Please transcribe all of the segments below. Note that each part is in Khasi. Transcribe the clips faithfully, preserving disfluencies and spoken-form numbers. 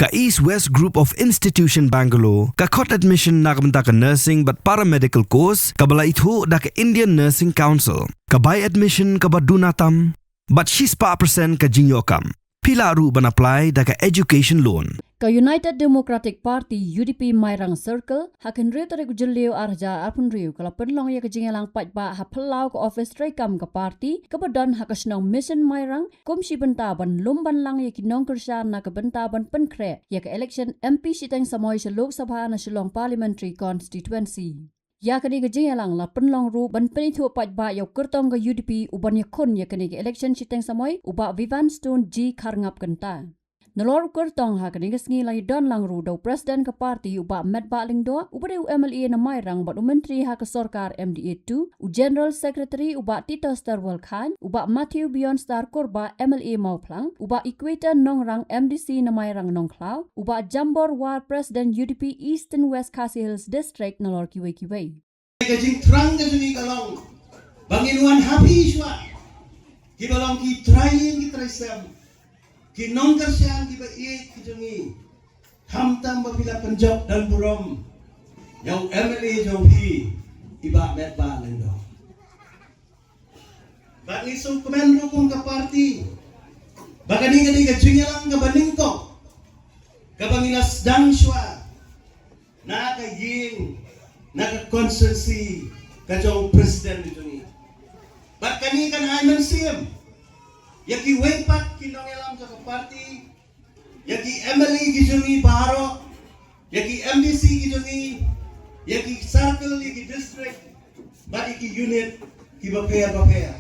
Ka East West Group of Institution Bangalore ka khot admission na ka bynta ka nursing bad paramedical course kaba la ithuh da ka Indian Nursing Council. Ka bai admission kaba duna tam bad shispah percent ka jingïoh kam. Phi lah ruh ban apply da ka education loan. Ka United Democratic Party, U D P, Mairang Circle ha ka hynriew tarik u Jylliew ar hajar arphew hynriew ka la pynlong ïa ka jingïalang paidbah ha phyllaw ka office treikam ka party kaba don ha ka shnong Mission Mairang, kum shi bynta ban lum ban lang ïa ki nongkyrshan na ka bynta ban pynkhreh ïa ka election M P shiteng samoi sha Lok Sabha na Shillong Parliamentary Constituency. Ïa kane ka jingïalang la pynlong ruh ban pynithuh paidbah ïa u kyrtong ka U D P u ban ïakhun ïa kane ka election shiteng samoi u Bah Vivian Stone G Kharngap Kynta. Nalor u kyrtong ha kane ka sngi la ïadon lang ruh da u President ka party u Bah Metbah Lyngdoh, uba dei u M L A na Mairang bad u Myntri ha ka sorkar M D A two, u General Secretary u Bah Titos Terwal Khan, u Bah Matthew Beyondstar Kurbah M L A Mawphlang, u Bah Equator Nongrang M D C na Mairang Nongkhlaw, u Bah Jambor War President U D P Eastern West Khasi Hills District nalor kiwei kiwei. Ka jingthrang ka jong ngi ka long ba ngin wan ha phi shuwa kiba long ki trai ïing ki trai sem, ki nongkyrshan kiba ïeit ki jong ngi, khamtam ba phi la pynjop don burom ïa u M L A jong phi, i Bah Metbah Lyngdoh. Bad ngi sngewkmen ruh kum ka party ba kane ka dei ka jingïalang kaba nyngkong kaba ngi la sdang shuwa na ka ïing, na ka constituency ka jong u President jong ngi. Bad kane kan ai mynsiem ïa kiwei pat ki nongïalam jong ka party, ïa ki M L A ki jong ngi baroh, ïa ki M D C ki jong ngi, ïa ki circle, ïa ki district bad ïa ki unit kiba pher ba pher.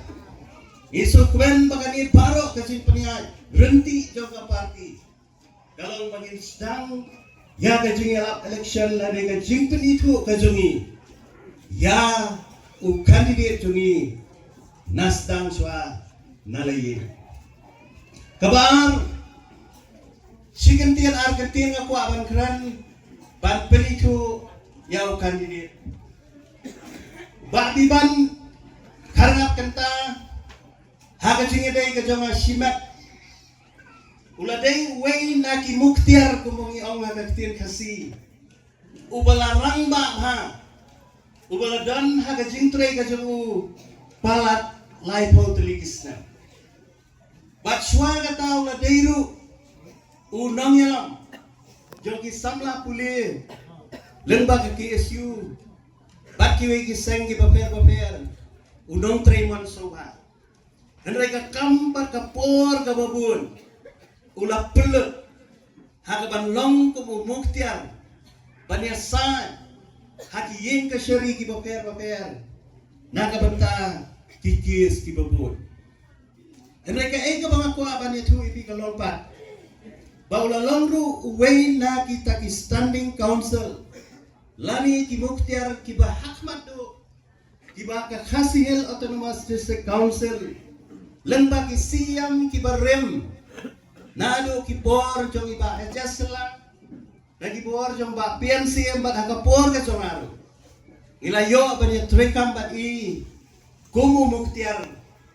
Ngi sngewkmen ba kane baroh ka jingpynïaid ryntih jong ka party ka long ba ngin sdang ïa ka jingïalap election lane ka jingpynithuh ka jong ngi ïa u candidate jong ngi na sdang shuwa na la ïing. Kaba ar, shi kyntien ar kyntien nga kwah ban kren ban pynithuh ïa u candidate. Bah Biban Kharngap Kynta, ha ka jingïadei ka jong nga shimet, u la dei uwei na ki muktiar kumba ngi ong ha ka ktien Khasi, uba la rangbah bha, uba la don ha ka jingtrei ka jong u palat laiphew tylli ki snem. Bad shuwa kata u la dei ruh u nongïalam jong ki samla pule lyngba ka K S U bad kiwei ki seng kiba pher ba pher, u nongtrei mon sngewbha. Hynrei ka kam bad ka por kaba bun u la pynlut ha kaban long kum u muktiar ban ïasaid ha ki ïing kashari kiba pher ba pher na ka bynta ki case kiba bun. Hynrei kaei kaba nga kwah ban ïathuh ïa phi ka long pat ba u la long ruh uwei na kita ki standing council lane ki muktiar kiba hakhmat duh kiba ka Khasi Hills Autonomous District Council lyngba ki C M kiba rim, naduh ki por jong i Bah H S Shylla, na ki por jong Bah P N C M bad ha ka por ka jong nga ruh ngi la ïoh ban ïa treikam bad i kum u muktiar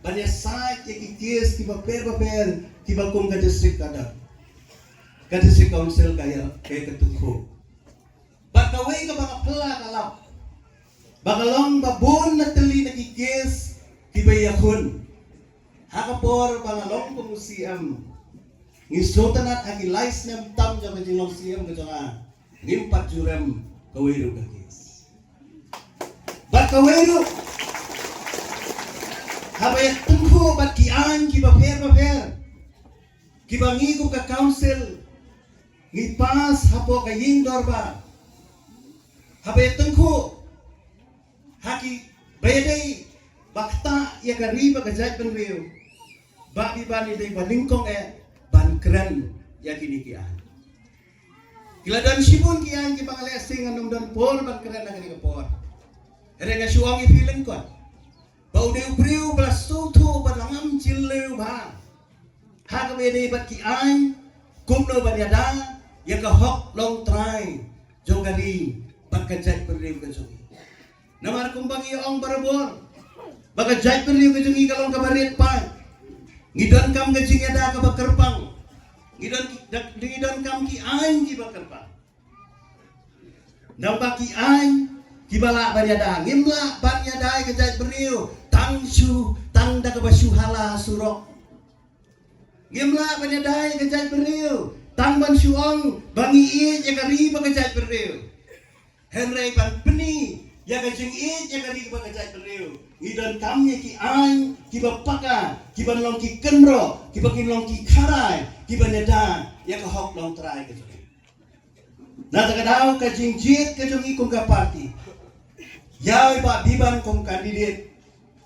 ban ïasaid ïa ki case kiba pher ba pher kiba kum ka district ka dang, ka district council ka ïa ka tyngkhuh. Bad kawei kaba nga phylla ka lap ba ka long ba bun na tylli na ki case kiba ïakhun. Ha ka por ba nga long kum u C M, ngi sngewtynnat ha ki lai snem tam jong ka jinglong C M ka jong nga, ngim pat ju rem kawei ruh ka case. Bad kawei ruh, haba ïa tyngkhuh bad ki aiñ kiba pher ba pher kiba ngi kum ka council ngi pass hapoh ka ïing dorbar, haba ïa tyngkhuh ha kiba ïadei ba ktah ïa ka ri bad ka jaitbynriew, Bah Biban i dei ba nyngkong eh ban kren ïa kine ki aiñ. Ki la don shibun ki aiñ kiba nga leh sing, ngam don por ban kren ha kane ka por. Hynrei nga shu ong ïa phi lyngkot ba u dei u briew ba la sngewthuh ba la ngam jylliew bha ha kaba ïadei bad ki aiñ kumno ban ïada ïa ka hok longtrai jong ka ri bad ka jaitbynriew ka jong ngi. Namar kumba ngi ong barabor ba ka jaitbynriew ka jong ngi ka long kaba rit paid, ngi donkam ka jingïada kaba kyrpang. Ngi don, ngi donkam ki aiñ kiba kyrpang. Naba ki aiñ kiba lah ban ïada, ngim lah ban ïada ïa ka jaitbynriew tang shu, tang da kaba shu hala surok. Ngim lah ban ïada ïa ka jaitbynriew tang ban shu ong ba ngi ïeit ïa ka ri bad ka jaitbynriew. Hynrei ban pyni ïa ka jingïeit ïa ka ri bad ka jaitbynriew, ngi donkam ïa ki aiñ kiba paka, kiban long ki kynroh, kiba kin long ki kharai, kiban ïada ïa ka hok longtrai ka jong ngi. Na kata ka daw, ka jingjied ka jong ngi kum ka party, ïa u Bah Biban kum candidate,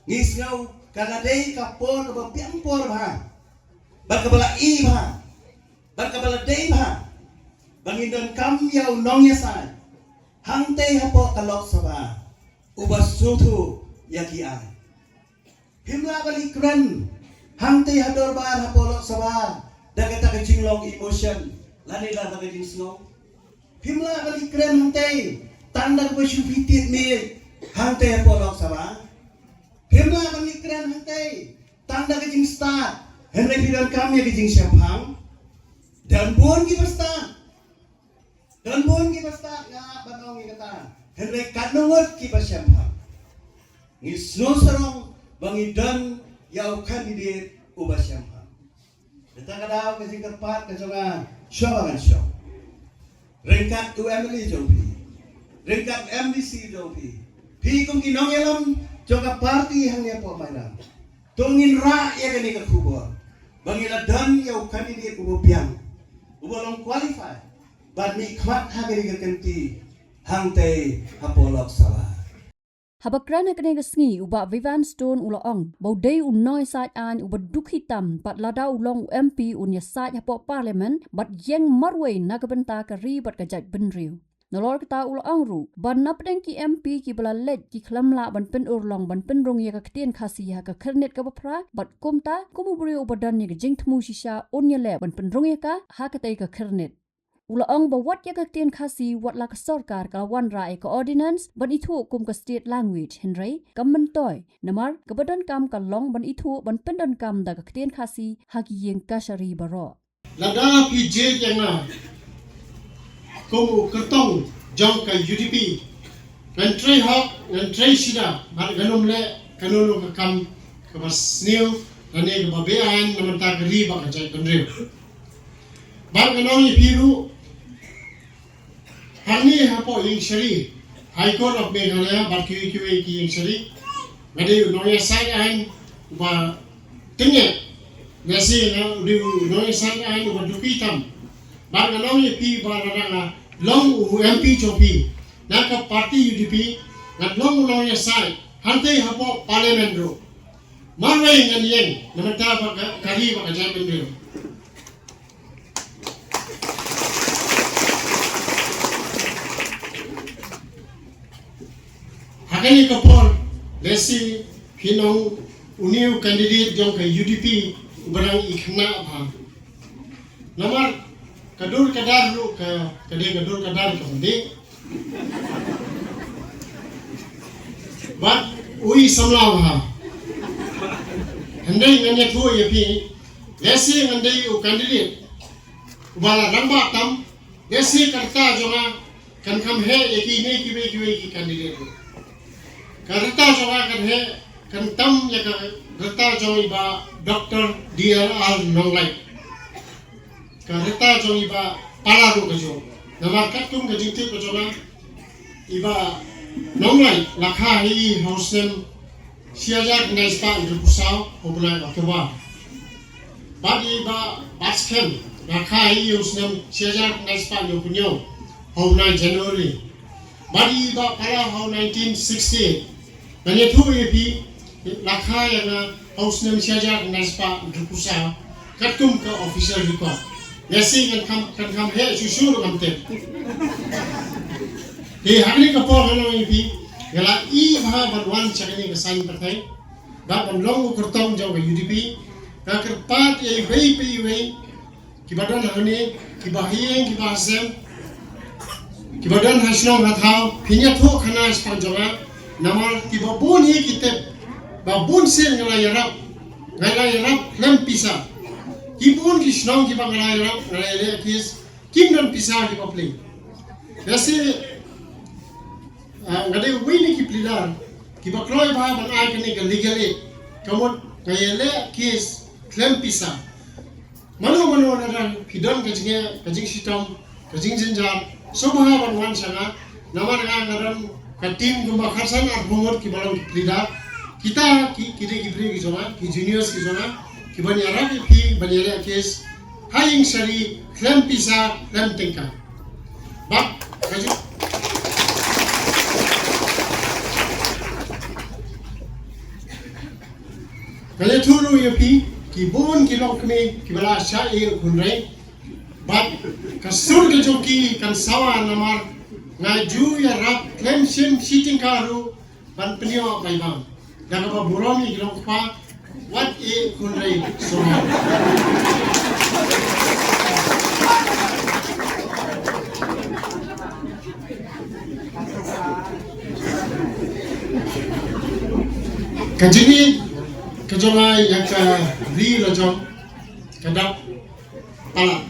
ngi sngew ka la dei ka por kaba biang por bha, bad kaba la i bha, bad kaba la dei bha, ba ngin donkam ïa u nongïasaid hangtei hapoh ka Lok Sabha uba sngewthuh ïa ki aiñ. Phim lah ban ïakren hangtei ha dorbar hapoh Lok Sabha da kata ka jinglong emotion lane da kata ka jingsngew. Phim lah ban ïakren hangtei tang da kaba shu phi tied miej hangtei hapoh Lok Sabha. Phim lah ban ïakren hangtei tang da ka jingstad, hynrei phi donkam ïa ka jingshemphang. Don bun kiba stad. Don bun kiba stad, nga ban ong ïa kata. Hynrei katno ngut kiba shemphang? Ngi sngewsarong ba ngi don ïa u candidate uba shemphang. Kata ka daw ka jingkyrpad ka jong nga, shuwa ba ngan shong, ryngkat u MLA jong phi, ryngkat MDC jong phi, phi kum ki nongïalam jong ka party hangne hapoh Mairang, to ngin rah ïa kane ka khubor ba ngi la don ïa u candidate uba biang, uba long qualify ban mihkhmat ha kane ka kynti hangtei hapoh Lok Sabha. Haba kren ha kane ka sngi, u Bah Vivian Stone u la ong ba u dei u nongïasaid aiñ uba dukhi tam, bad lada u long u MP un ïasaid hapoh Parliament bad ïeng marwei na ka bynta ka ri bad ka jaitbynriew. Nalor kata u la ong ruh ba napdeng ki MP kiba la leit ki khlem lah ban pynurlong ban pynrung ïa ka ktien Khasi ha ka Khyrnit kaba phra, bad kumta kum u briew uba don ïa ka jingthmu shisha un ïaleh ban pynrung ïa ka ha katei ka Khyrnit. U la ong ba wat ïa ka ktien Khasi, wat la ka sorkar ka la wanrah ïa ka ordinance ban ithuh kum ka state language, hynrei kam myntoi, namar kaba donkam ka long ban ithuh ban pyndonkam da ka ktien Khasi ha ki ïing kashari baroh. Lada phi jied ïa nga kum u kyrtong jong ka UDP, ngan trei hok, ngan trei sida, bad ngan ym leh kano kano ka kam kaba sniew lane kaba beaiñ na bynta ka ri bad ka jaitbynriew. Bad ngan ong ïa phi ruh, hangne hapoh ïing shari, High Court of Meghalaya bad kiwei kiwei ki ïing shari, nga dei u nongïasaid aiñ uba tyngeh, lehse nga dei u nongïasaid aiñ uba dukhi tam. Bad ngan ong ïa phi ba lada nga long u MP jong phi na ka party UDP, ngan long u nongïasaid hangtei hapoh Parliament ruh. Marwei ngan ïeng na bynta ka, ka ri bad ka jaitbynriew. Ha kane ka por, lehse phin ong une u candidate jong ka UDP uba dang i khynnah bha. Namar ka dur ka dar ruh ka, ka dei ka dur ka dar kaba dei. Bad u i samla bha. Hynrei ngan ïathuh ïa phi, lehse ngan dei u candidate uba la rangbah tam, lehse ka rta jong nga kan kham heh ïa kine kiwei kiwei ki candidate ruh. Ka rta jong nga kan heh, kan tam ïa ka rta jong i Bah Doctor D R R Nonglait. Ka rta jong i Bah Pala ruh ka jong. Namar katkum ka jingtip ka jong nga, i Bah Nonglait la kha hi ha u snem shi hajar khyndai spah hynriewphew saw ha u bnai October. Bad i Bah Batskhem la kha hi ha u snem shi hajar khyndai spah hynñiewphew hynñiew ha u bnai January. Bad i Bah Pala ha u nineteen sixty-eight. Ngan ïathuh ïa phi, la kha ïa nga ha u snem shi hajar khyndai spah hynriewphew saw katkum ka official record. Lehse kan kham, kan kham heh shuh shuh ruh ngam tip. Te ha kane ka por ngan ong ïa phi, nga la i bha ban wan sha kane ka saiñ pyrthei bad ban long u kyrtong jong ka UDP. Nga kyrpad ïa iwei pa iwei kiba don hangne, kiba ha ïing, kiba ha sem, kiba don ha shnong ha thaw, phin ïathuh khana shaphang jong nga. Namar kiba bun hi ki tip ba bun sien nga la ïarap, nga la ïarap khlem pisa. Ki bun ki shnong kiba nga la ïarap, nga la ïaleh case, kim don pisa kiba plie. Lehse, ah, nga dei uwei na ki pleader kiba kloi bha ban ai kane ka legal aid. Ka mut nga ïaleh case khlem pisa. Mano mano lada phi don ka jing, ka jingshitom, ka jingjynjar, sngewbha ban wan sha nga. Namar nga, nga don ka team kumba khatsan arphew ngut kiba long ki pleader. Kita ki, ki dei ki briew ki jong nga, ki juniors ki jong nga, kiban ïarap ïa phi ban ïaleh case ha ïing shari khlem pisa khlem tyngka. Bad ka jing Nga ïathuh ruh ïa phi, ki bun ki longkmie kiba la shah ïeh u khun rei. Bad ka sur ka jong ki kan sawa namar nga ju ïarap khlem shim shi tyngka ruh ban pynïoh bai bam. Da kaba burom ïa ki longkpa, wat ïeh u khun rei shuwa. Ka jingïeit ka jong nga ïa ka ri la jong ka dap palat.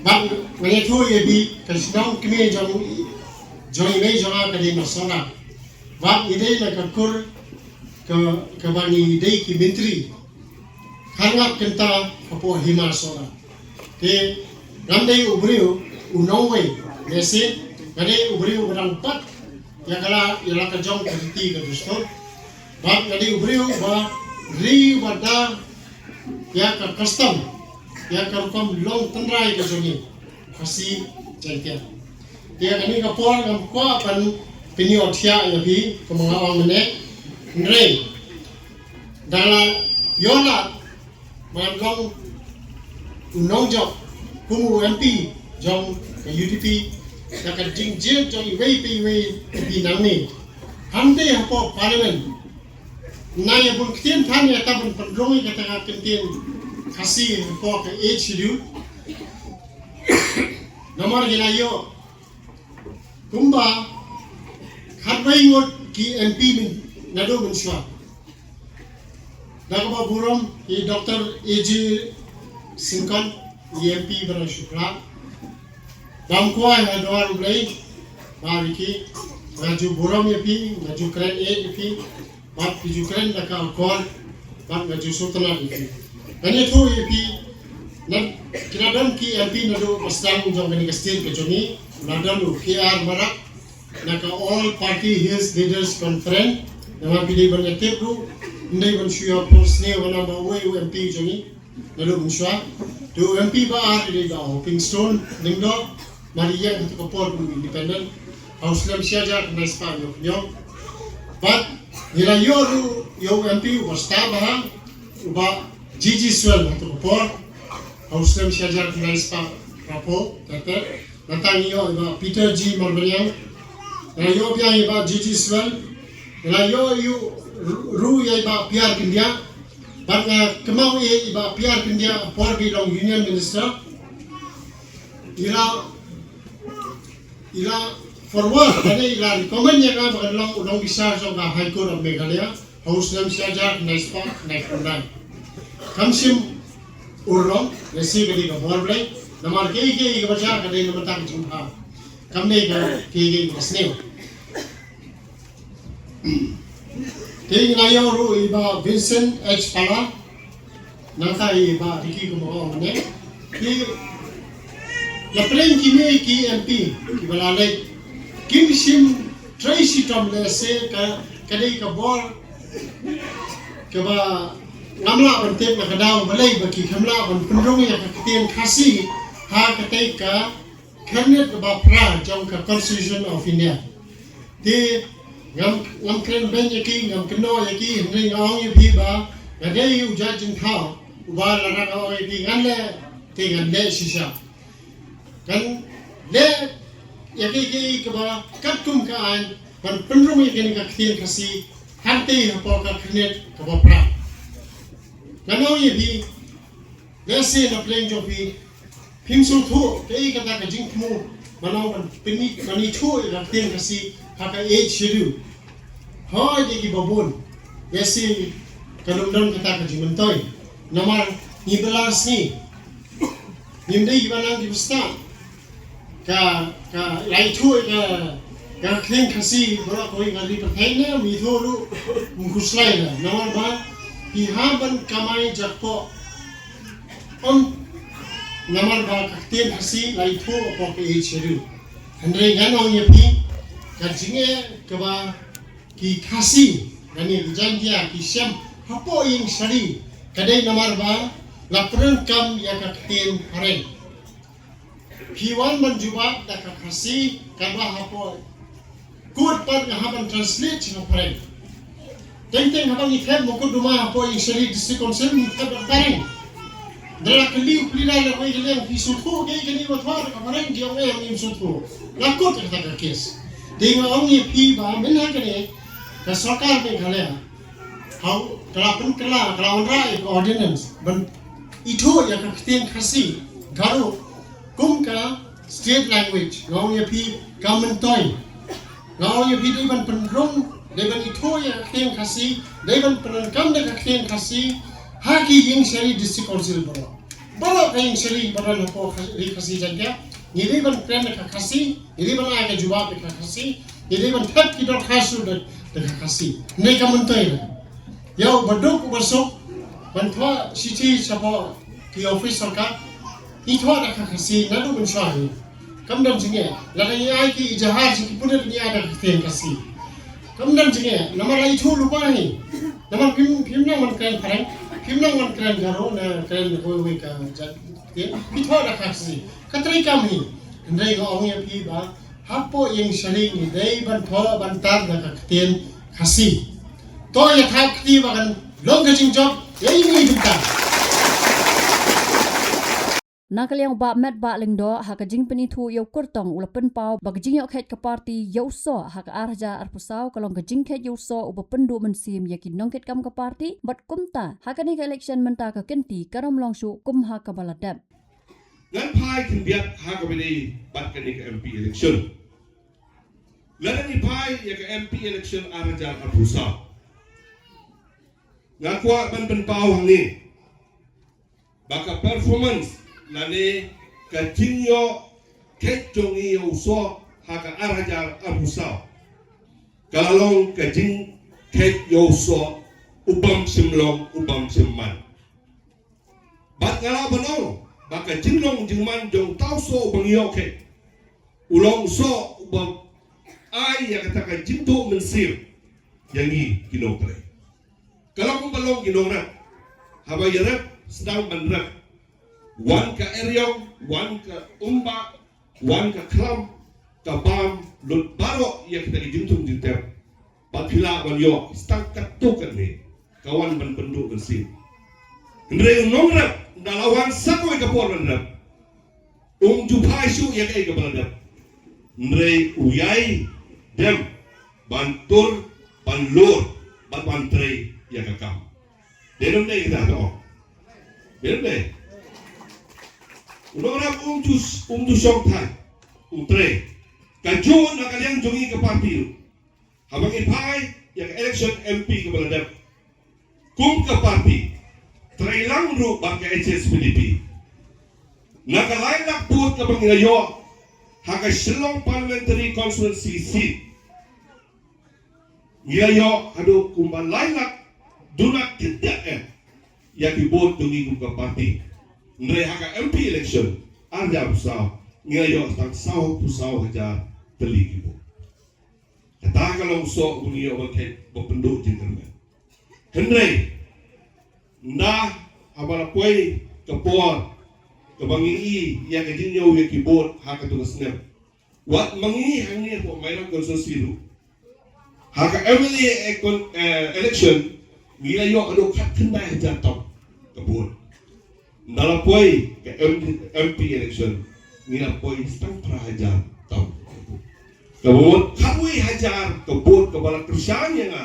Bad nga ïathuh ïa phi, ka shnong kmie jong, jong i mei jong nga ka dei na Sohra. Bad ngi dei na ka kur ka, kaba ngi dei ki myntri. Kharngap kynta hapoh hima Sohra. Te ngam dei u briew u nongwei, lehse nga dei u briew uba dang bat ïa ka la, ïa la ka jong ka riti ka dustur. Bad nga dei u briew uba ri uba da ïa ka custom, ïa ka rukom long tynrai ka jong ngi Khasi Jaiñtia. Te ïa kane ka por ngam kwah ban pynïohthiah ïa phi kumba nga ong mynne. Hynrei da la ïoh lad ban long u nongjop kum u M P jong ka U D P, da ka jingjied jong iwei pa iwei pa iwei nangne, hangtei hapoh Parliament, nga ïa bun ktien than ïa ta ban pynrung ïa kata ka ktien Khasi hapoh ka Eighth Schedule. Namar ngi la ïoh kumba khatwei ngut ki M P naduh mynshuwa. Da kaba burom i Doctor A J Syngkon, i M P ba dang shu pla. Bam kwai ha dwar U Blei, ba Ricky, nga ju burom ïa phi, nga ju kren ïa phi. Bad phi ju kren da ka akor, bad nga ju sngewtynnat ïa phi. Ngan ïathuh ïa phi, na, ki la don ki M P naduh ba sdang jong kane ka state ka jong ngi, la don u K R Marak na ka All Party Hills Leaders Conference. Namar phi dei ban ïatip ruh, ym dei ban shu ïa pynlong sniew ba nang ba uwei u M P jong ngi naduh mynshuwa. Te u M P ba ar i dei ba Hoping Stone Lyngdoh, mar i ïeng ha kata ka por kum independent ha u snem shi hajar khyndai spah hynñiewphew hynñiew. Bad ngi la ïoh ruh ïa u M P uba stad bha, u Bah G G Swell ha kata ka por ha u snem shi hajar khyndai spah phraphew, te te. Nangta ngi ïoh i Bah Peter G Marbaniang. Ngi la ïoh biang i Bah G G Swell. Ngi la ïoh ïa u ruh ïa i Bah P R Kyndiah. Bad nga kynmaw ïa i Bah P R Kyndiah ha ka por ba i long Union Minister. I la, i la forward, lane i la recommend ïa nga ba ngan long u nongbishar jong ka High Court of Meghalaya ha u snem shi hajar khyndai spah khyndai phew khyndai. Kam shym urlong, lehse ka dei ka bor Blei, namar kiei kiei kaba jia ka dei na ka bynta ka jingbha. Kam dei ka kiei kiei kaba sniew. Te ngi la ïoh ruh i Bah Vincent H Pala, nangta i Bah Ricky kumba nga ong mynne. Ki la pyrshang kine ki M P kiba la leit, kim shym trei shitom, lehse ka, ka dei ka bor kaba ngam lah ban tip na ka daw balei ba ki khlem lah ban pynrung ïa ka ktien Khasi ha katei ka khyrnit kaba phra jong ka Constitution of India. Te ngam, ngam kren beiñ ïa ki, ngam kynnoh ïa ki, hynrei nga ong ïa phi ba nga dei u jait jingthaw uba lada nga ong ïa phi ngan leh, te ngan leh shisha. Ngan leh ïa kiei kiei kaba katkum ka aiñ ban pynrung ïa kane ka ktien Khasi hangtei hapoh ka khyrnit kaba phra. Ngan ong ïa phi, lehse na pdeng jong phi phim sngewthuh kaei kata ka jingthmu ba nang ban pyni, ban ithuh ïa ka ktien Khasi ha ka Eighth Schedule. Hooid, ïa kiba bun lehse kan ym don kata ka jingmyntoi, namar ngi ba la sngi Ngim dei kiba nang kiba stad. Ka, ka, la ithuh ïa ka, ka ktien Khasi baroh kawei ka ri pyrthei ne, ym ithuh ruh, ym khuslai la. Namar ba phi hap ban kamai jakpoh. Ym, namar ba ka ktien Khasi la ithuh hapoh ka ri shaduh. Hynrei ngan ong ïa phi, ka jingeh kaba ki Khasi, lane ki Jaiñtia, ki shem hapoh ïing shari, ka dei namar ba la pyndonkam ïa ka ktien phareng. Phi wan ban jubab da ka Khasi, katba hapoh kut pat nga hap ban translate sha ka phareng. Teng teng haba ngi thep mukotduma hapoh ïing shari District Council ngi thep da ka phareng. Da la kylli u pleader la wei ka liang, phi sngewthuh kaei kane ba thoh da ka phareng, ki ong em, ngim sngewthuh. La kut kata ka case. Te nga ong ïa phi ba mynta kane ka sorkar Meghalaya, haba ka la pynkylla, ka la wanrah ïa ka ordinance ban ithuh ïa ka ktien Khasi, Garo kum ka state language, nga ong ïa phi ka myntoi. Nga ong ïa phi dei ban pynrung, dei ban ithuh ïa ka ktien Khasi, dei ban pyndonkam da ka ktien Khasi ha ki ïing shari District Council baroh. Baroh ka ïing shari ba don hapoh Kha-, ri Khasi Jaiñtia, ngi dei ban kren da ka Khasi, ngi dei ban ai ka jubab da ka Khasi, ngi dei ban thep ki dorkhas ruh da, da ka Khasi. Hynrei ka myntoi la, ïa uba duk uba suk ban thoh shithi shapoh ki office sorkar, ngi thoh da ka Khasi naduh mynshuwa hi. Kam don jingeh. Lada ngi ai ki ejahar sha ki pulit, ngi ai da ka ktien Khasi. Kam don jingeh. Namar la ithuh lypa hi. Namar phim, phim nang ban kren phareng, phim nang ban kren Garo, ne kren kawei kawei ka jait ktien, phi thoh da ka Khasi. Ka treikam hi. Hynrei nga ong ïa phi ba hapoh ïing shari ngi dei ban thoh ban tar da ka ktien Khasi. To ïa thap kti ba kan long ka jingjop ïa ine i bynta. Na ka liang u Bah Metbah Lyngdoh, ha ka jingpynithuh ïa u kyrtong, u la pynpaw ba ka jingïoh kheit ka party ïa u soh ha ka ar hajar arphew saw ka long ka jingkheit ïa u soh uba pynduh mynsiem ïa ki nongkitkam ka party, bad kumta ha kane ka election mynta ka kynti kan ym long shuh kum ha kaba la dep. Ngan phai khyndiat ha kaba ïadei bad kane ka M P election. Lada ngi phai ïa ka M P election ar hajar arphew saw, nga kwah ban pynpaw hangne ba ka performance lane ka jingïoh kheit jong ngi ïa u soh ha ka ar hajar arphew saw ka la long ka jingkheit ïa u soh u bym shym long u bym shym man. Bad nga lah ban ong ba ka jinglong jingman jong uta u soh uba ngi ïoh kheit u long u soh uba ai ïa kata ka jingduh mynsiem ïa ngi ki nongtrei. Ka long kumba long ki nongrep, haba ïarep sdang ban rep. Wan ka eriong, wan ka umbah, wan ka khlam, ka bam lut baroh ïa kita ki jingthung jingtep. Bad phi lah ban ïoh sdang katto katne ka wan ban pynduh mynsiem. Hynrei u nongrep ynda la wan sa kawei ka por ban rep, um ju phai shuh ïa kaei kaba la dep. Hynrei u ïai dem ban tur, ban lur bad ban trei ïa ka kam. Dei ne ym dei kita, to? Dei ne ym dei? U nongrep um ju, um ju shong thait, u trei. Kajuh na ka liang jong ngi ka party ruh, haba ngi phai ïa ka election M P kaba la dep, kum ka party, trei lang ruh bad ka H S P D P, na ka lai lak vote kaba ngi la ïoh ha ka Shillong Parliamentary Constituency seat, ngi la ïoh haduh kumba lai lak duna khyndiat eh ïa ki vote jong ngi kum ka party. Hynrei ha ka M P election ar hajar arphew saw, ngi la ïoh tang sawphew saw hajar tylli ki vote. Kata ka long u soh uba ngi ïoh ban kheit ba pynduh jingkyrmen. Hynrei ynda haba la poi ka por kaba ngi i ïa ka jingñiew ïa ki vote ha kato ka snem, wat ma ngi hangne hapoh Mairang constituency ruh, ha ka M L A e-, con-, eh, election, ngi la ïoh haduh khatkhyndai hajar tam ka vote. Ynda la poi ka M-, M P election, ngi la poi tang phra hajar tam. Kaba mut khatwei hajar ka vote kaba la kyrshan ïa nga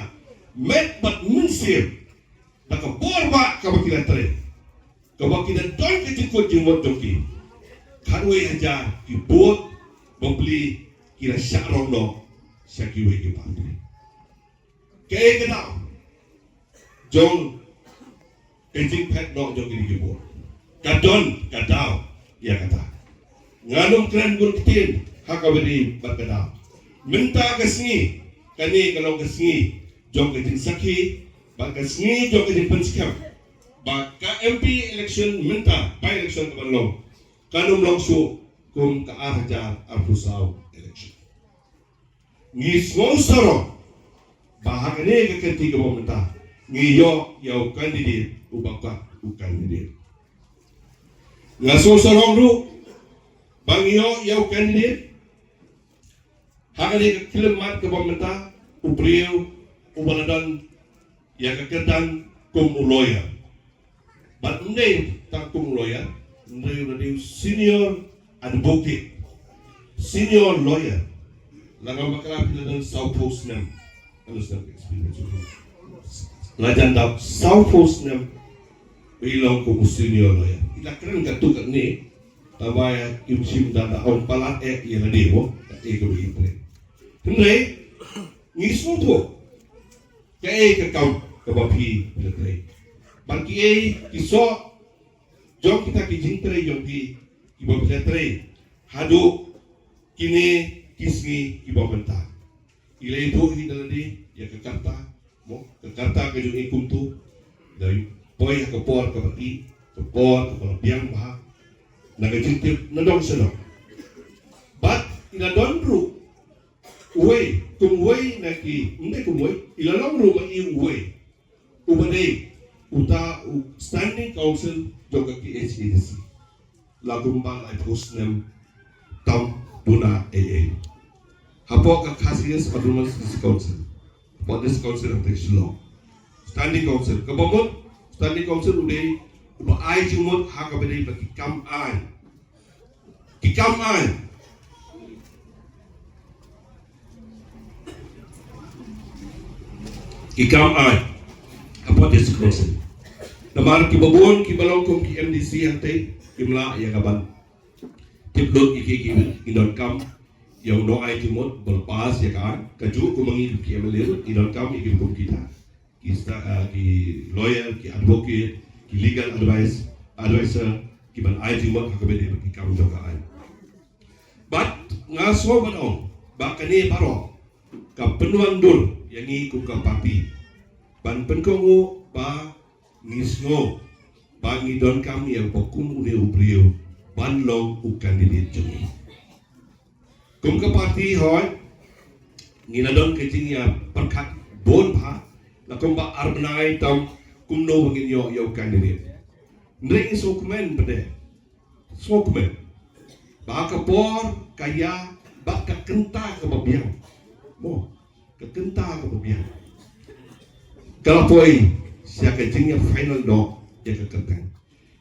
met bad mynsiem da ka bor ba kaba ki la trei, kaba ki la don ka jingkut jingmut jong ki. Khatwei hajar ki vote bapli ki la shah rong noh sha kiwei ki party. Kaei ka daw jong ka jingphet noh jong kine ki vote? Ka don ka daw ïa kata. Ngan ym kren bun ktien ha kaba ïadei bad ka daw. Mynta ka sngi, kane ka long ka sngi jong ka jingsakhi bad ka sngi jong ka jingpynskhem ba ka M P election mynta, by election kaban long, kan ym long shuh kum ka ar hajar arphew saw election. Ngi sngewsarong ba ha kane ka kynti kaba mynta ngi ïoh ïa u candidate uba kwah u candidate. Nga sngewsarong ruh ba ngi ïoh ïa u candidate ha kane ka khyllipmat kaba mynta, u briew uba la don ïa ka kyrdan kum u lawyer. Bad ym dei tang kum u lawyer, ym dei, u dei u senior advocate, senior lawyer. La ngam bakla phi la don sawphew snem. Ano snem experience u. La jan dap sawphew snem. Ba i long kum u senior lawyer. I la kren katto katne. Tangba ïa im shim da da ong palat eh ïa lade mo. Ka eh ka ba i kren. Hynrei ngi sngewthuh kaei ka kam kaba phi la trei. Bad kiei ki soh jong kita ki jingtrei jong phi kiba phi la trei haduh kine ki sngi kiba mynta. I la ïathuh hi da lade ïa ka karta, mo, ka karta ka jong i kumto. Da i poi ha ka por kaba i, ka por kaba la biang bha na ka jingtip na dong sha dong. Bad i la don ruh uwei, kum uwei na ki, ym dei kum uwei, i la long ruh ma i uwei uba dei uta u standing counsel jong ka K H A D C. La kumba laiphew snem tam duna ei ei. Hapoh ka Khasi Hills Autonomous District Council, hapoh District Council hangtei Shillong, standing counsel. Kaba mut standing counsel u dei uba ai jingmut ha kaba dei bad ki kam aiñ. Ki kam aiñ. Ki kam aiñ hapoh District Council. Namar kiba bun kiba long kum ki M D C hangtei kim lah ïa ka ban tip lut ïa ki, ki, ki donkam ïa u nongai jingmut ba la pass ïa ka aiñ. Kajuh kum ma ngi ki M L A ruh ngi donkam ïa ki kum kita, ki sta-, ah, ki lawyer, ki advocate, ki legal advice, advisor, ki ban ai jingmut ha kaba ïadei bad ki kam jong ka aiñ. Bad nga sngew ban ong ba kane baroh ka pynwandur ïa ngi kum ka party ban pynkohnguh ba ngi sngew ba ngi donkam ïa uba kum une u briew ban long u candidate jong ngi. Kum ka party, hooid, ngi la don ka jingïapyrkhat bun bha, la kumba ar bnai tam kumno ba ngin ïoh ïa u candidate. Hynrei ngi sngewkmen pat de, sngewkmen ba ka por ka ïa bad ka kynta kaba biang, mo, ka kynta kaba biang ka la poi sha ka jingïa final noh ïa ka kyrteng.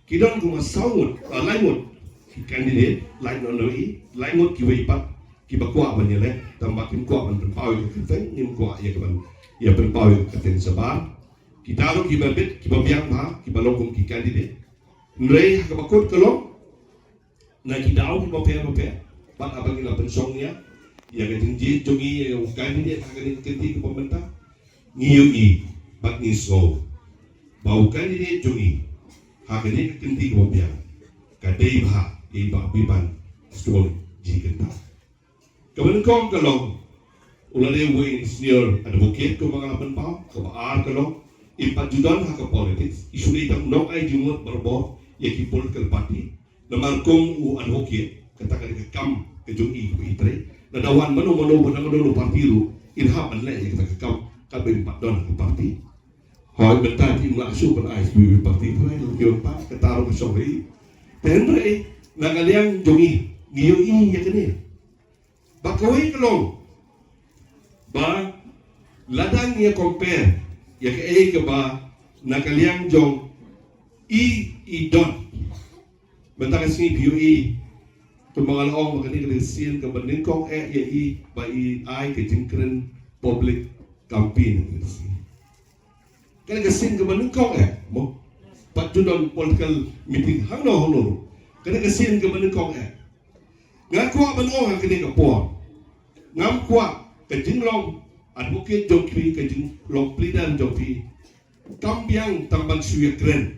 Ki don kumba saw ngut, ah, lai ngut ki candidate, lai ngut, i, lai ngut kiwei pat kiba kwah ban ïaleh, tangba kim kwah ban pynpaw ïa ka kyrteng, ngim kwah ïa ka ban ïa pynpaw ïa ka kyrteng shabar. Kita ruh kiba bit, kiba biang bha, kiba long kum ki candidate. Hynrei ha kaba kut ka long, na ki daw kiba pher bapher, bad haba ngi la pynshong ïa, ïa ka jingjied jong ngi ïa u candidate ha kane ka kynti kaba mynta, ngi ïohi bad ngi sngew ba u candidate jong ngi ha kane ka kynti kaba biang ka dei bha ïa i Bah Biban Stone G Kynthah. Kaba nyngkong ka long u la dei uwei u senior advocate kumba nga la pynpaw. Kaba ar ka long i pat ju don ha ka politics, i shu dei tang u nongai jingmut barabor ïa ki political party. Namar kum u advocate, kata ka dei ka kam ka jong i kaba i trei. Lada wan mano mano ba na ka don u party ruh, in hap ban leh ïa kata ka kam katba i pat don ha ka party. Hooid, mynta kim lah shuh ban ai shuh ïa u party, hooid, lada ki wan pat kata ruh ka shong ha i. Te hynrei na ka liang jong i, ngi ïohi ïa kane. Bad kawei ka long ba lada ngi ïa compare ïa kaei kaba na ka liang jong i, i don. Mynta ka sngi phi ïohi kumba nga la ong ba kane ka dei ka sien kaba nyngkong eh ïa i ba i ai ka jingkren public campaign. Kane ka sien kaba nyngkong eh, mo. Pat ju don political meeting hangno hangno ruh. Kane ka sien kaba nyngkong eh. Nga kwah ban ong ha kane ka por, ngam kwah ka jinglong advocate jong phi, ka jinglong pleader jong phi, kam biang tang ban shu ïakren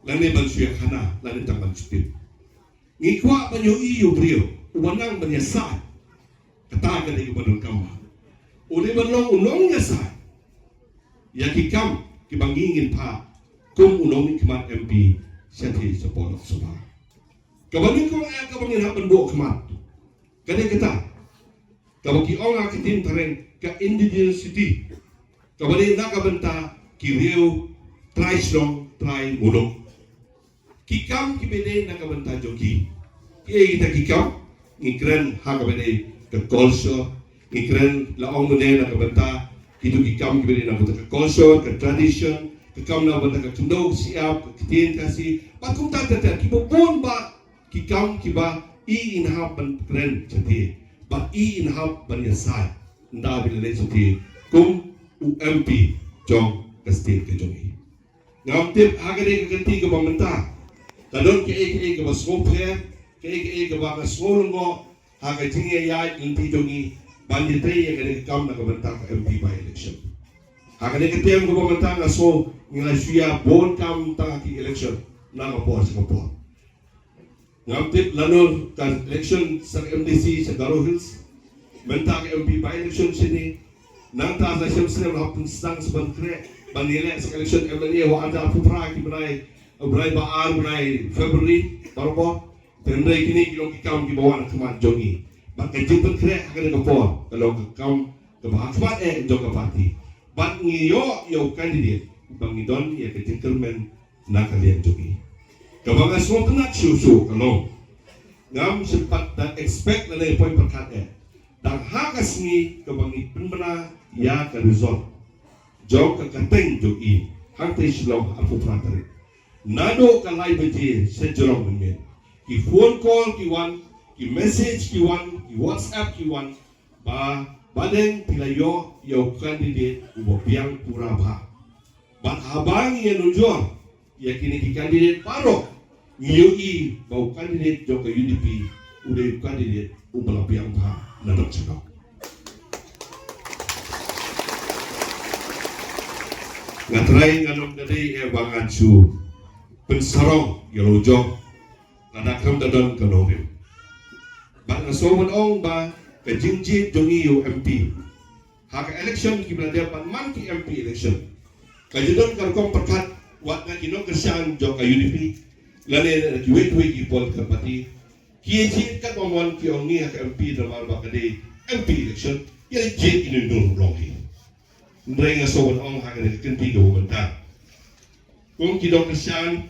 lane ban shu ïakhana lane tang ban shu tip. Ngi kwah ban ïohi ïa u briew uba nang ban ïasaid. Kata ka dei kaba donkam. U dei ban long u nongïasaid ïa ki kam kiba ngi ngin phah kum u nongmihkhmat M P shatei sha Lok Sabha. Kaba nyngkong eh kaba ngin hap ban buh khmat ka dei kata kaba ki ong ha ka ktien phareng ka indigeneity, kaba dei na ka bynta ki riew trai shnong trai muluk. Ki kam kiba dei na ka bynta jong ki. Kiei kita ki kam? Ngi kren ha kaba dei ka culture. Ngi kren la ong mynne na ka bynta kito ki kam kiba dei na ka bynta ka culture, ka tradition, ka kam na ka bynta ka khyndew ka shyiap, ka ktien Khasi, bad kumta ter ter, kiba bun bah ki kam kiba i in hap ban kren shatei bad i in hap ban ïasaid ynda ba la leit shatei kum u M P jong ka state ka jong i. Ngam tip ha kane ka kynti kaba mynta ka don kaei kaei kaba sngewpher, kaei kaei kaba nga sngew lyngngoh ha ka jingïaid lynti jong ngi ban ïatrei ïa kane ka kam na ka bynta ka M P by election. Ha kane ka term kaba mynta nga sngew ngi la shu ïa bun kam tang ha ki election na ka por sha ka por. Ngam tip lano ka election sa ka M D C sa Garo Hills, mynta ka M P by election shane. Nangta sa shem snem hap pynsang sa ban khreh ban ïaleh sa ka election M L A ha u arhajar arphew phra ki bnai, bnai ba ar bnai February baroh. Te hynrei kine ki long ki kam kiba wan ha khmat jong ngi. Bad ka jingpynkhreh ha kane ka por ka long ka kam kaba ha khmat eh jong ka party. Bad ngi ïoh ïa u candidate ba ngi don ïa ka jingkyrmen na ka liang jong ngi. Kaba nga sngewtynnat shuh shuh ka long ngam shym pat da expect lane poi pyrkhat eh, dang ha ka sngi kaba ngi pynbna ïa ka result jong ka kyrteng jong i hangtei Shillong arphew phra tarik. Naduh ka lai baje sha jrong mynmiet, ki phone call ki wan, ki message ki wan, ki WhatsApp ki wan, ba, ba dang phi la ïoh ïa u candidate uba biang pura bha. Bad haba ngi ïanujor ïa kine ki candidate baroh, ngi ïohi ba u candidate jong ka U D P u dei u candidate uba la biang bha na dok sha dok. Nga trai ngan ong da dei eh ba ngan shu pynsarong ïa la u jong, lada khlem da don ka nongrim. Bad nga sngew ban ong ba ka jingjied jong ngi ïa u M P ha ka election kiba la dep bad man ki M P election, ka ju don ka rukom pyrkhat wat na ki nongkyrshan jong ka U D P lane na kiwei kiwei ki political party. Ki ïa jied katba mon ki ong ngi ha ka M P namar ba ka dei M P election, ïa jied ki nongdon long hi. Hynrei nga sngew ban ong ha kane ka kynti kaba mynta, kum ki nongkyrshan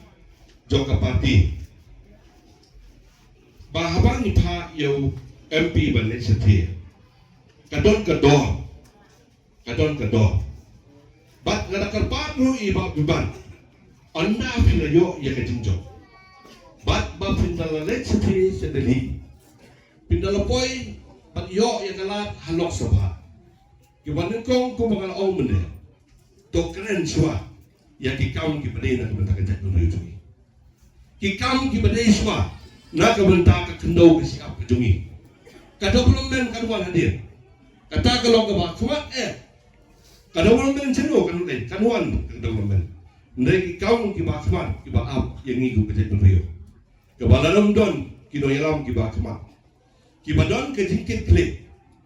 jong ka party, ba haba ngi phah ïa u M P ban leit shatei, ka don ka dor, ka don ka dor. Bad nga da kyrpad ruh ïa i Bah Biban, ynda phi la ïoh ïa ka jingjop bad ba phin da la leit shatei sha Delhi, phin da la poi bad ïoh ïa ka lad ha Lok Sabha. Kiba nyngkong kumba nga la ong mynne, to kren shuwa ïa ki kam kiba dei na ka bynta ka jaitbynriew jong ngi. Ki kam kiba dei shuwa na ka bynta ka khyndew ka shyiap ka jong ngi. Ka development kan wan hadien. Kata ka long kaba khmat eh. Ka development shano kan wan, kan wan ka development. Hynrei ki kam kiba khmat kiba ap ïa ngi kum ka jaitbynriew, kaba la nym don ki nongïalam kiba khmat, kiba don ka jingkitkhlieh,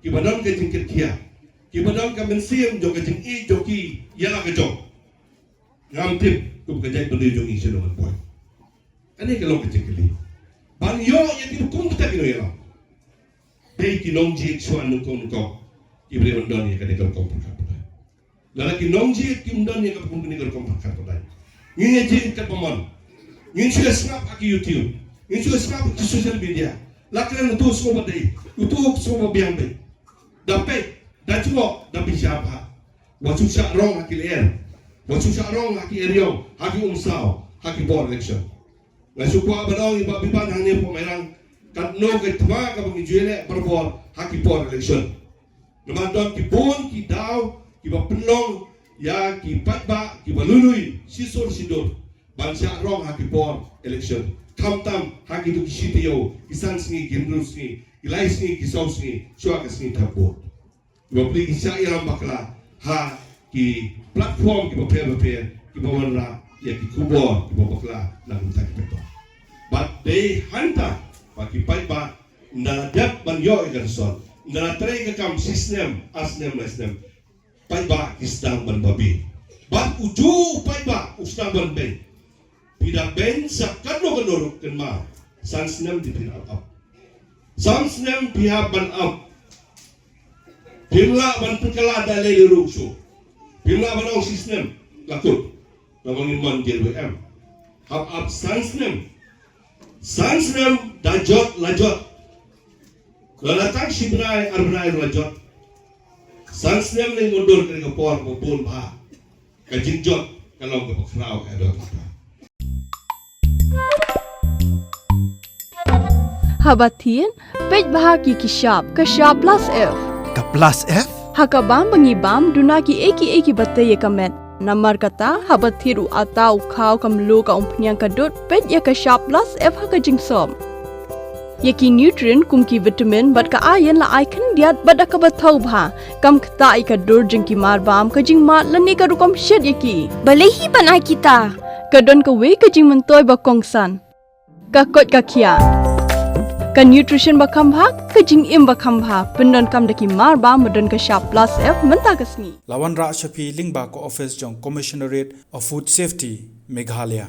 kiba don ka jingkitkhia, kiba don ka mynsiem jong ka jingïeit jong ki ïa la ka jong. Ngam tip kum ka jaitbynriew jong ngi shano ban poi. Kane ka long ka jingkylli. Ban ïoh ïa kiba kum kita ki nongïalam, dei ki nongjied shuwa nyngkong nyngkong kiba dei ban don ïa kane ka rukom pyrkhat pyrthei. Lada ki nongjied kim don ïa ka rukom, kane ka rukom pyrkhat pyrthei, ngin ïa jied katba mon. Ngin shu ïa sngap ha ki YouTube, ngin shu ïa sngap ha ki social media. La kren utu sngewbha dei, utu sngewbha biang dei. Da peit, da jngoh, da pynshai bha. Wat shu shah rong ha ki lyer, wat shu shah rong ha ki eriong, ha ki umsaw ha ki por election. Nga shu kwah ban ong ïa i Bah Biban hangne hapoh Mairang, katno ka thma kaba ngi ju ïaleh barabor ha ki por election. Namar don ki bun ki daw kiba pynlong ïa ki paidbah kiba lui lui shisur shidur ban shah rong ha ki por election, khamtam ha kito ki shi taïew, ki san sngi, ki hynriew sngi, ki lai sngi, ki saw sngi shuwa ka sngi thep vote. Kiba plie ki shah ïalam bakla ha ki platform kiba pher bapher kiba wanrah ïa ki khubor kiba bakla na ka bynta ki paidbah. Bad dei hangta Ba ki paidbah ynda la dep ban ïoh ïa ka ration, ynda la trei ka kam shi snem, ar snem, lai snem, paidbah ki sdang ban babe. Bad u ju u paidbah u sdang ban beiñ. Phi da beiñ sa katno katno ruh kynmaw, san snem te phin ap ap. San snem phi hap ban ap. Phim lah ban pynkylla da lei lei ruh shuh. Phim lah ban ong shi snem la kut. Namar ngim mon jingmut em. Hap ap san snem. San snem da jot la jot. Lada tang shi bnai ar bnai la jot. San snem lei ngon dur kane ka por ba bun bha. Ka jingjot ka long kaba khraw, ka dei kata. Haba thied, peit bha ki ki shap, ka shap plus F. Ka plus F? Ha ka bam ba ngi bam, duna kiei kiei kiba tei ïa ka met. Namar kata, haba thied u atta, u khaw, ka mluh, ka umphniang, ka dud, peit ïa ka shap plus F ha ka jingsop. Ïa ki nutrient kum ki vitamin bad ka iron la ai khyndiat bad da kaba thaw bha. Kam ktah ïa ka dur jong ki mar bam, ka jingmad lane ka rukom shet ïa ki. Balei hi ban ai kita? Ka don kawei ka jingmyntoi ba kongsan. Ka koit ka khiah. Ka nutrition ba kham bha, ka jingim ba kham bha. Pyndonkam da ki mar bam ba don ka shap plus F mynta ka sngi. La wanrah sha phi lyngba ka office jong Commissionerate of Food Safety, Meghalaya.